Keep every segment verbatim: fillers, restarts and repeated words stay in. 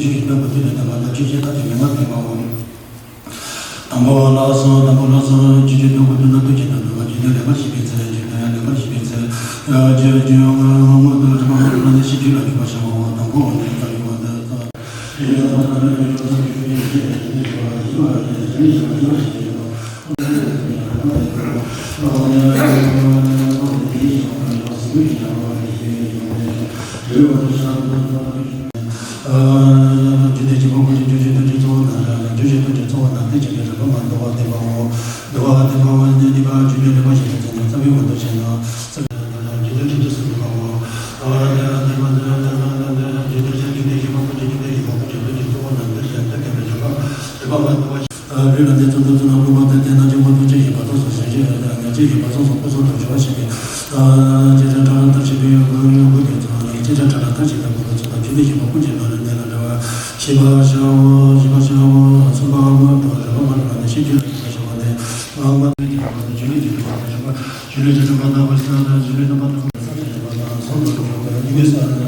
ཆོས་ཀྱི་དོན་ཀུན་ཏུ་ནི་དམ་པ་དང་ཆོས་ཀྱི་ཐབས་ཀྱི་མན་ངག་ཕེབས་པའོ། དང་པོ་ལ་སོགས་དང་པོ་ལ་སོགས་ཆོས་ཀྱི་དོན་ཀུན་ཏུ་ནི་ཐུགས་ཀྱི་དོན་དུ་བ་ཇི་ལྟར་ལེགས་པར་ཤེས་པའི་ཚེ་ཇི་ལྟར་ལེགས་པར་ཤེས་པའི་ཚེ། ཇི་ཇི་ཡང་སྔོན་དུ་རིམ་པ་མ་ལ་ནི་ཤེས་རྒྱུད་ལ་འཇུག་པར་བྱའོ། དང་པོ་ནི་ལྟ་བའི་བར་དུ། ལུས་ལ་ནད་གཙོ་དུ་ཚོགས་རྣམས་འདིར་ཡང་འདི་སྐད་པའི་རིམ་པ་མ་དུ་བ་སྟེ་བ། ཇི་ལྟར་ཕྲ་རགས་མཐར་ཕྱིན་པའི་ཡུལ་ཀུན་ཡོད་པའི་ཚོགས་དང་ཇི་ལྟར་ཕྲ་རགས་མཐར་ཕྱིན་པའི་ཡུལ་ཀུན་ཡོད་པའི་ཚོགས་དང་ཇི་ལྟར་ཕྲ་རགས་མཐར་ཕྱིན་པའི་ཡུལ་ཀུན་ཡོད་པའི་ཚོགས་དང་ཇི་ལྟར་ཕྱིན་པ་ཀུན་གྱི་ལ་ལ་ནད་ལ་འདྲ་བ་ཤེས་པར་བྱའོ། ཤེས་པར་བྱའོ། གསུམ་པ་སྔོན་དུ་རིམ་པ་མ་དུ་བ་ནས་ཤེས་རྒྱུད་ལ་འཇུག་པར་བྱ་བ་སྟེ། སྔ་མ་ནས་ཀྱང་ཇི་ལས་ཀྱང་རིམ་པ་ཇི་ལས་ཀྱང་རིམ་པ་དང་བ་ཤེས་པ་དང་ཇི་ལས་རིམ་པ་དང་བ་ས་ཀྱི་རིམ་པ་དང་གསུམ་དུ་འགྲོ་བ་ཉིད་མེད་ས་ལ།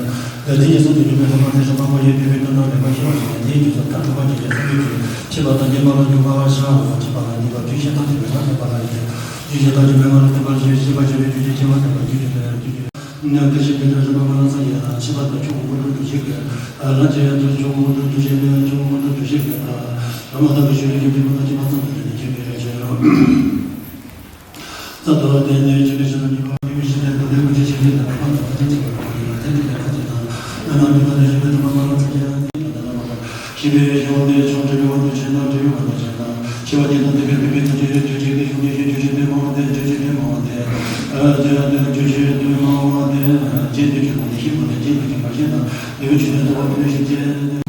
དེ་ཉིད་གསུམ་དུ་འགྲོ་བའི་རིམ་པ་ནི་རིམ་པ་པོ་ཡོད་པའི་དོན་དམ་པའི་ཤེས་པ་ཞིག་ཡིན། དེའི་རྒྱུ་ཚོགས་མཐར་ཐུག་པ་ཇི་སྙེད་སེམས་ཉིད་ཀྱི་ཤེས་པ་དང་ཉེ་བར་འཇུག་པར་བྱའོ། ཤེས་པ་ལ་ཉེ་བར་འཇུག་ཤེས་མཐར་ཐུག་པའི་ལམ་ཐེག་པ་ལ་ཡིན། འཇུག་ཤེས་མཐར་འཇུག་པའི་ལམ་ལ་ཐེག་པར་བྱའོ། ཤེས་པ་བྱ་བའི་རྒྱུ་ཅན་ཤེས་པ་ཐེག་པའི་རྒྱུ་ཅན་ཐེག་པའི་རྒྱུ་ཅན། དེ་བཞིན་དུ་རིམ་པ་མ་ལ་ས་ཡི་ཤེས་པ་དང་ཆོས་ཀུན་མངོན་སུམ་དུ་ཤེས་དགོས། ལམ་གྱི་ཡང་དུ་ཆོས་ཀུན་མངོན་སུམ་དུ་ཤེས་པས་ཆོས་ཀུན་མངོན་སུམ་དུ་ཤེས་དགོས་པ། ལམ་མ་ཐོབ་པའི་ཤེས་པའི་རྒྱུ་དེ་མ་ཐོབ་ཅེས་པ་ཙམ་དུ་ནི་ཁྱབ་པའི་ཕྱིར་རོ། ཙམ་དུ་བསྟན་ནས་ཆོས་ཀྱི་ཤེས་རབ་གཉིས་པ་ཡུལ་ཤེས་ལས་དོན་ལས་ཀུན་གྱི་ཤེས་རྒྱུད་དང་རྣམ་པ་ཐམས་ཅད་ཀྱི་བར་གྱི་ལ་ཐལ་འགྱུར་ལས་ཁ་ཅིག་དང་། རྣམ་སྨིན་པ་ལས་ཤེས་པའི་དོན་པ་མ་ལ་ཚིག་རྐྱང་གཉིས་དང་ལྡན་ན་མ་ལ། ཤེས་པའི་གཞི་འོག་ནས་ཆོས་འབྲེལ་བའི་དབང་དུ་བྱས་ན་འབྲེལ་བའི་དབང་དུ་བྱས་ན། ཤེས་པ་ཉིད་དང་ལྡན་པའི་མིན་པའི་དོན་དེ་རྗོད་བྱེད་ཀྱི་གཞུང་ནས་ཤེས། རྗོད་བྱེད་དོན་སྨྲ་བ་སྟེ། རྗོད་བྱེད་དོན་སྨྲ་བ་སྟེ། ཨ་དེ་ཡང་དོན་རྗོད་བྱེད་དོན་སྨྲ་བ་སྟེ། རྗེས་འདོད་ཀྱི་སྒོ་ནས་ཤེས་པ་ལས་རྗེས་འདོད་ཀྱི་མ་ཤེས་ན། དེའི་ཆོས་ནི་ལྟ་བ་དེ་ནི་ཤེས་བྱེད།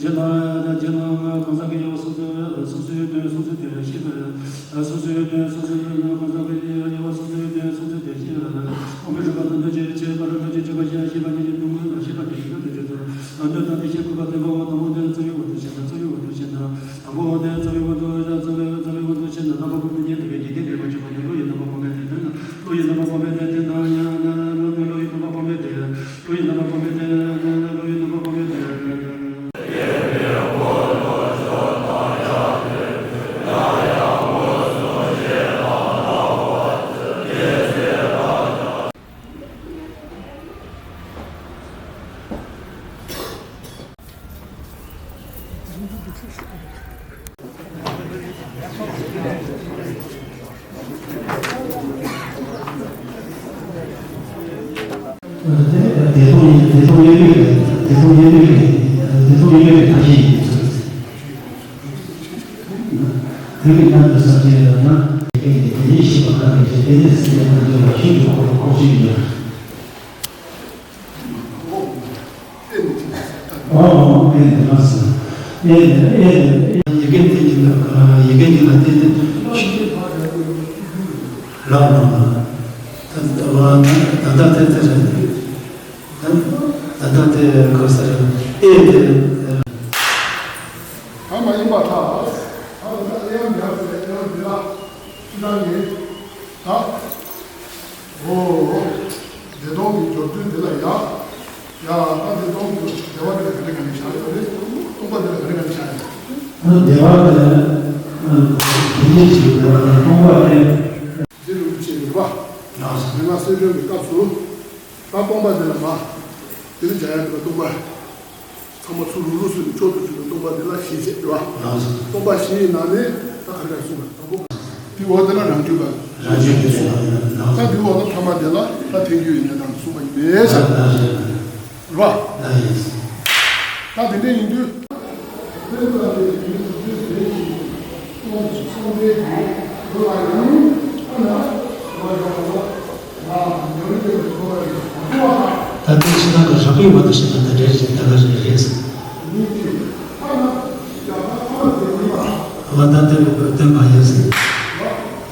ཇི་ལྟར་ཇི་ལྟར་གང་ཟག་གི་དབྱེ་བ་སོ་སོའི་སོ་སོའི་དོན་སོ་སོའི་དོན་ཤེས་པར། སོ་སོའི་དོན་སོ་སོའི་དོན་གང་ཟག་གི་དབྱེ་བ་སོ་སོའི་དོན་སོ་སོའི་དོན་ཤེས་པར། དབང་པོའི་རིག་པ་དང་ལྷན་ཅིག་བྱེད་པར་ལྷན་ཅིག་བྱེད་པ་ཞེས་ཤེས་པ་ཉིད་ཀྱི་དོན་ངོ་ལ་ཤེས་པ་དེ་ཡིན་ན་དེ་བྱེད་དོ། དོན་དམ་དེ་ཤེས་དགོས་པ་བསྟན་པའོ། དང་པོ་དེ་རྩ་བའི་དབང་དུ་བྱས་ན་རྩ་བའི་དབང་དུ་བྱས་ན། དང་པོ་དེ་རྩ་བའི་དབང་དུ་རྩ་བའི་དབང་དུ་བྱས་ན་རྣམ་པ་ཀུན་ཏུ་རྙེད་ཐུབ་པའི་འཇིག་རྟེན་པའི་ལོ་ཆེན་པོ་ནི་བློ་ཡི་རྣམ་པ་སྤངས་པའི་དེ་དོན་ལ། བློ་ཡི་རྣམ་པ་སྤངས་པའི་དེ་དོན་དམ་ཡང་ན་བློ་ནི་བློ་ཡི་རྣམ་པ་སྤངས་པའི་དེ། བློ་ཡི་རྣམ་པ་སྤངས་པའི་དེ་ཡང་ན་བློ་ཡི་རྣམ་པ་སྤངས་པའི་དེ། བདེ་སྟོང་བདེ་སྟོང་གཡས་གཡོན་གྱི་བདེ་སྟོང་གཡས་གཡོན་གྱི་བདེ་སྟོང་གཡས་གཡོན་གྱི་མཐའ་བཞི་ཡིན། དེ་ཡི་ནང་དུ་སངས་རྒྱས་ལ་ན། དེ་ནི་ཤེས་པ་གང་ཡིན་ཞེས་དེ་ནི་སྲིད་པའི་ལྟ་འགྱུར་ལ་ཤིན་ཏུ་ཁོ་ཁོ་ཅིག་ཡོད། ཨོ་ཨོ་ཨེ་དེ་ལ་སོ། ཨེ་དེ་ཨེ་དེ་ཡི་གེ་དེ་ཉིད་ལ་ཡི་གེ་ཉིད་ལ་བརྟེན་ཏེ་ལགས་ལགས་ལགས། ད་ད་ད་དེ་དེ་རེད། ད་ད་དེ་ག་ས་རེད། ཨེ་དེ། ད་མ་ཡིན་པ་ཐག་ད་ད་ཨེ་ཡང་ཡང་ཟེར་ཨེ་ཡང་འདི་ལ་ཅི་ད་ཡིན། ད། ཨོ། བདེ་སྟོང་གི་སྦྱོར་ཚུལ་འདི་ལ་ཡ། ཡ་ད་བདེ་སྟོང་གི་བདེ་བ་འདི་ལ་ག་རེ་ག་རེ་བཞག་ཡོད་རེད། སྟོང་པ་འདི་ལ་ག་རེ་ག་རེ་བཞག་ཡོད། ད་བདེ་བ་འདི་ལ་དེ་ཉིད་ཀྱི་བདེ་བ་དང་སྟོང་པ་སྟེ། འདི་ལུགས་ཅེས་རེད་པ། ལགས་སོ། མི་མ་སེར་སྦྱོང་གི་སྐབས་སུ། ད་སྟོང་པ་འདི་ལ་མ། དེ་ནི་བྱ་ཡ་འདི་ལ་སྟོང་པ། ཚང་མ་ཚུར་རུ་རུ་སུ་ནི་མཆོག་ཏུ་གྱུར་པའི་སྟོང་པ་འདི་ལ་ཞེས་བཤད་པ། ལགས་སོ། སྟོང་པ་བཞི་ཡི་ནང་ནས་ད་ག་རེ་ག་རེ་གསུངས་པ་དང་པོ། དེའི་འོག་དེ་ལ་རང་རྒྱུད་པ། རང་རྒྱུད་ཀྱི་སྟོང་པ་ཡིན་ན། ལགས་སོ། ད་དེའི་འོག་ཏུ་ཐ་མ་དེ་ལ་ད་ཐལ་འགྱུར་ཡི་གནས་སྟངས་གསུངས་པ་ཡིན་པས་ཟེར། ལགས་སོ། རེད་པ། ལགས་སོ། ད་དེ་འདྲ་ཡིན་དུས། ད་ལྟའི་ཕྱི་ནང་གི་རང་རིག་པ་དང་ཕྱི་ནང་གི་རང་རིག་པ་དང་ཞེས་པ་དེ་འདྲ་ཞིག་ད་ག་རེ་རེད། ང་ད་ལྟའི་ལུགས་པའི་བསྟན་པ་ཡིན་ཟེར།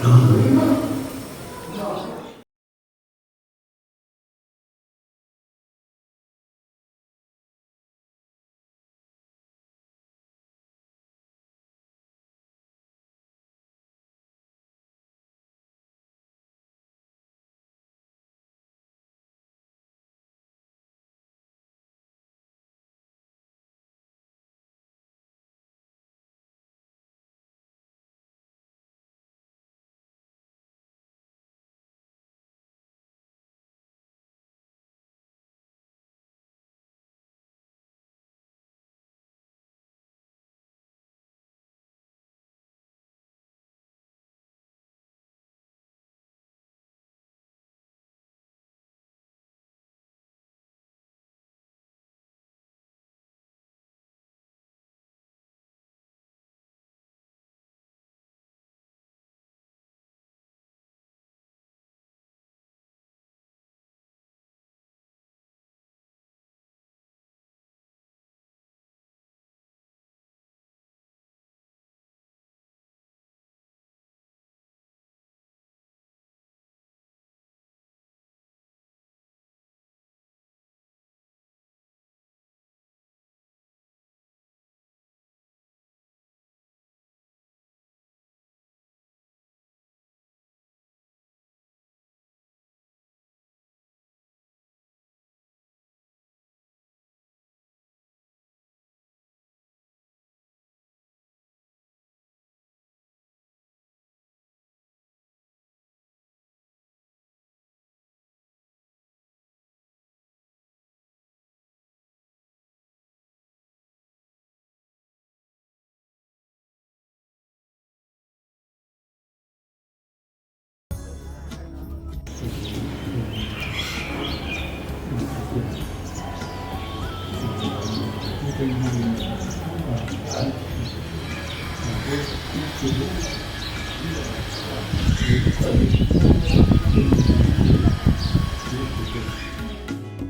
རང་རིག